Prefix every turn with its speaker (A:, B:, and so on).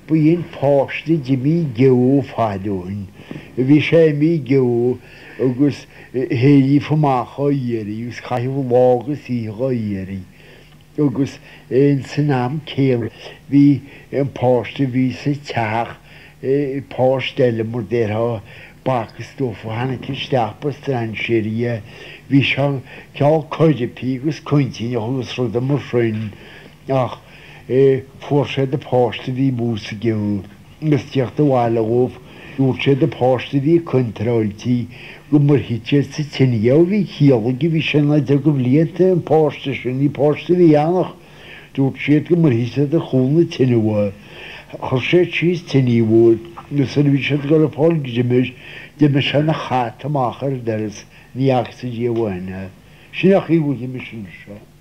A: Ba é an páiste a d'imigh i gceo fad ó shin. Bhí sé imithe i gceo agus théiríodh amach á iarraidh agus caitheadh lá agus oíche dhá iarraidh. Agus ins an am céanna bhí an páiste a bhí sa teach, páiste eile mar déarfá, b'fhacthas dófa, tháinig isteach, ba strainséir é, bhí sé cineál coirpí agus cointinneach agus ruda mar sin ach fuair siad an páiste a bhí amú sa gceo agus tíocht abhaile dhóibh dúirt siad an páiste a bhí contráilte go mbuirfidh siad sa tine é. Ó bhí ciall aige, bhí sé ina de bhlianta an páiste sin, ní páiste a bhí ann ach dúirt siad go mbuirfidh siad ar chúl na tine é. Chuir siad síos tine mhór agus nuair a bhí siad ag dul ag fáil greim air, d'imigh sé ina chat amach ar an doras, ní fhacthas Dia amháin é. Sin é an chaoi a bhfuilimse anois.